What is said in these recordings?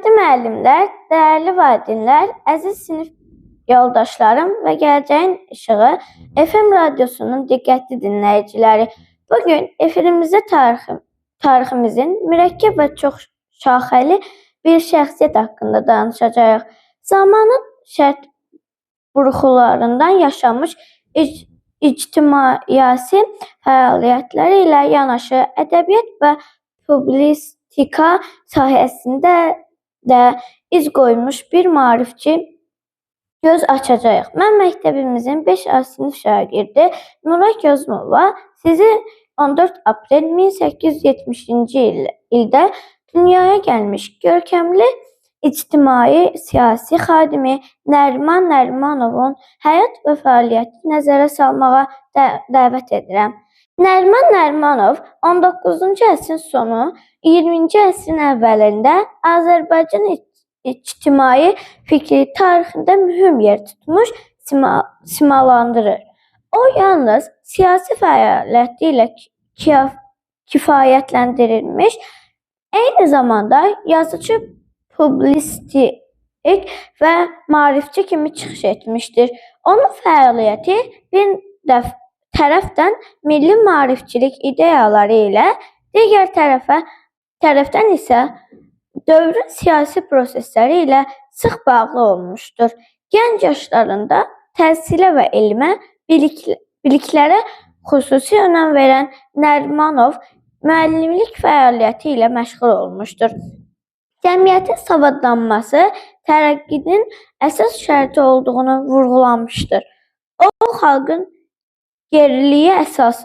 Hörmətli müəllimlər, dəyərli valideynlər, əziz sinif yoldaşlarım və gələcəyin işığı FM radiosunun diqqətli dinləyiciləri. Bu gün efirimizdə tariximizin mürəkkəb və çox şaxəli bir şəxsiyyət haqqında danışacağıq. Zamanın şərt burxularından yaşanmış ictimai-siyasi fəaliyyətləri ilə yanaşı ədəbiyyat və publisistika sahəsində də iz qoymuş bir maarifçi göz açacağıq. Mən məktəbimizin 5A sinif şagirdi Nuray Kazımova sizi 14 aprel 1870-ci ildə dünyaya gəlmiş görkəmli ictimai-siyasi xadimi Nəriman Nərimanovun həyat və fəaliyyətini nəzərə salmağa dəvət edirəm. Nəriman Nərimanov 19-cu əsrin sonu, 20-ci əsrin əvvəlində Azərbaycan ictimai fikri tarixində mühüm yer tutmuş simalandırır. O yalnız siyasi fəaliyyəti ilə kifayətləndirilmiş, eyni zamanda yazıcı, publisistik və maarifçi kimi çıxış etmişdir. Onun fəaliyyəti bir tərəfdən milli maarifçilik ideyaları ilə, digər tərəfdən isə dövrün siyasi prosesləri ilə sıx bağlı olmuşdur. Gənc yaşlarında təhsilə və elmə, biliklərə xüsusi önəm verən Nərimanov müəllimlik fəaliyyəti ilə məşğul olmuşdur. Cəmiyyətin savadlanması tərəqqinin əsas şərti olduğunu vurğulamışdır. O, xalqın geriliyi əsas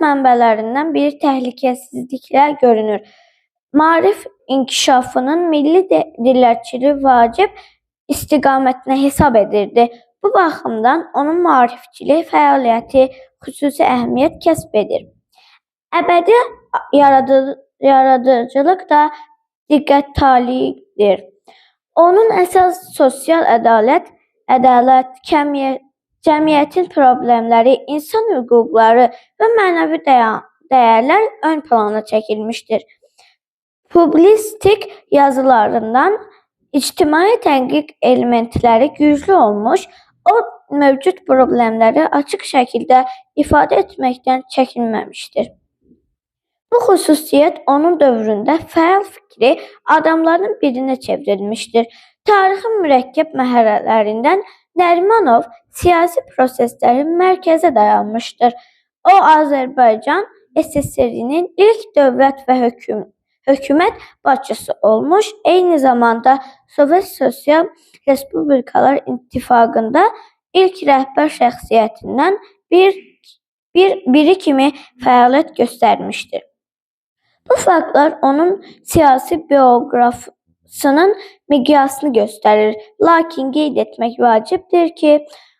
mənbələrindən biri təhlükəsizliklə görünür. Maarif inkişafının milli dillərçiliyi vacib istiqamətinə hesab edirdi. Bu baxımdan onun maarifçilik fəaliyyəti xüsusi əhəmiyyət kəsb edir. Əbədi yaradıcılıq da diqqət taleyidir. Onun əsas sosial ədalət, cəmiyyətin problemləri, insan hüquqları və mənəvi dəyərlər ön plana çəkilmişdir. Publisistik yazılarından ictimai tənqid elementləri güclü olmuş, o mövcud problemləri açıq şəkildə ifadə etməkdən çəkinməmişdir. Bu xüsusiyyət onun dövründə fəal fikri adamların birinə çevrilmişdir. Tarixin mürəkkəb mərhələlərindən Nərimanov siyasi proseslərin mərkəzə dayanmışdır. O, Azərbaycan SSR-nin ilk dövlət və hökumət başçısı olmuş, eyni zamanda Sovet Sosial Respublikalar İttifaqında ilk rəhbər şəxsiyyətindən biri kimi fəaliyyət göstərmişdir. Bu faktlar onun siyasi bioqrafisinin miqyasını göstərir. Lakin qeyd etmək vacibdir ki,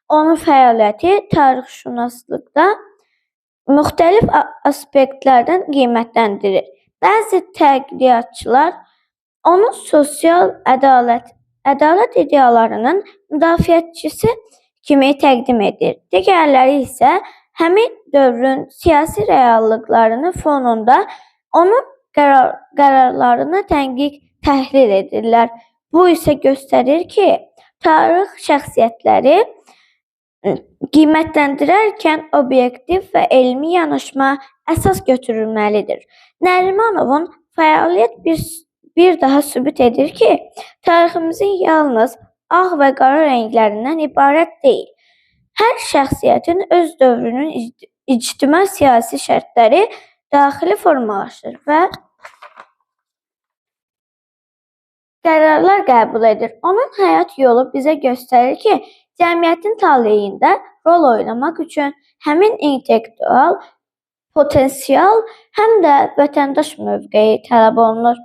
onun fəaliyyəti tarixşünaslıqda müxtəlif aspektlərdən qiymətləndirir. Bəzi tədqiqatçılar onun sosial ədalət ideyalarının müdafiəçisi kimi təqdim edir. Digərləri isə həmin dövrün siyasi reallıqlarının fonunda onun qərarlarını tənqid təhlil edirlər. Bu isə göstərir ki, tarix şəxsiyyətləri qiymətləndirərkən obyektiv və elmi yanaşma əsas götürülməlidir. Nərimanovun fəaliyyət bir daha sübut edir ki, tariximizin yalnız ağ və qara rənglərindən ibarət deyil. Hər şəxsiyyətin öz dövrünün ictimai-siyasi şərtləri daxili formalaşır və qərarlar qəbul edir. Onun həyat yolu bizə göstərir ki, cəmiyyətin taleyində rol oynamaq üçün həmin intellektual potensial, həm də vətəndaş mövqeyi tələb olunur.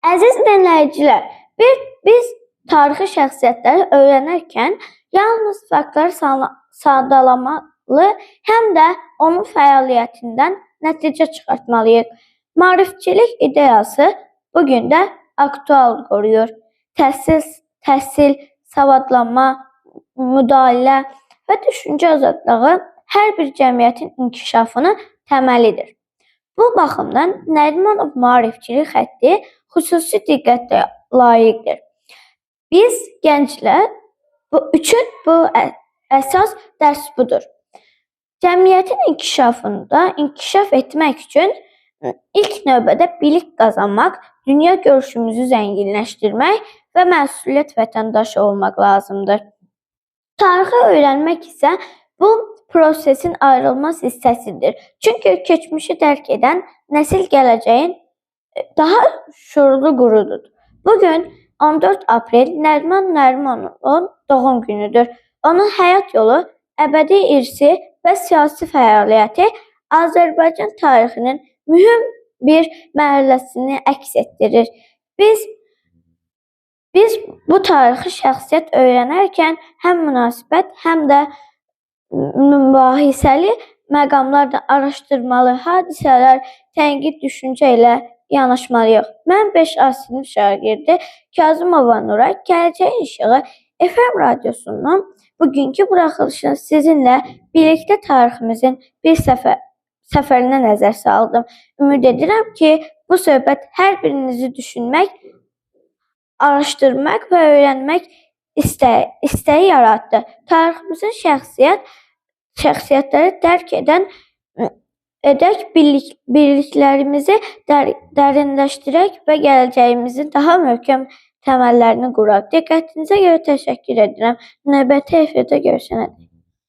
Əziz dinləyicilər, biz tarixi şəxsiyyətləri öyrənərkən yalnız faktları sadalamalı, həm də onun fəaliyyətindən nəticə çıxartmalıyıq. Maarifçilik ideyası bu gün də aktual qoruyur. Təhsil, savadlanma, müdaxilə və düşüncə azadlığı hər bir cəmiyyətin inkişafının təməlidir. Bu baxımdan Nərimanov maarifçilik xətti xüsusi diqqətə layiqdir. Biz gənclər üçün bu əsas dərs budur. Cəmiyyətin inkişafında inkişaf etmək üçün ilk növbədə bilik qazanmaq, dünya görüşümüzü zənginləşdirmək və məsuliyyət vətəndaşı olmaq lazımdır. Tarixi öyrənmək isə bu prosesin ayrılmaz hissəsidir. Çünki keçmişi dərk edən nəsil gələcəyin daha şüurlu qurudur. Bu gün 14 aprel Nəriman Nərimanovun doğum günüdür. Onun həyat yolu, əbədi irsi və siyasi fəaliyyəti Azərbaycan tarixinin mühüm bir mərhələsini əks etdirir. Biz bu tarixi şəxsiyyət öyrənərkən həm münasibət, həm də mübahisəli məqamlarda araşdırmalı, hadisələr tənqid düşüncə ilə yanaşmalıyıq. Mən 5A sinif şagirdi Kazımova Nuray, Gələcəyin İşığı FM radiosunun bugünkü buraxılışını sizinlə birlikdə tariximizin bir səfərinə nəzər saldım. Ümid edirəm ki, bu söhbət hər birinizi düşünmək, araşdırmaq və öyrənmək istəyi yaratdı. Tariximizin şəxsiyyətləri dərk edək, birliklərimizi dərinləşdirək və gələcəyimizin daha möhkəm təməllərini quraq. Diqqətinizə görə təşəkkür edirəm. Növbəti efirdə görüşənədək.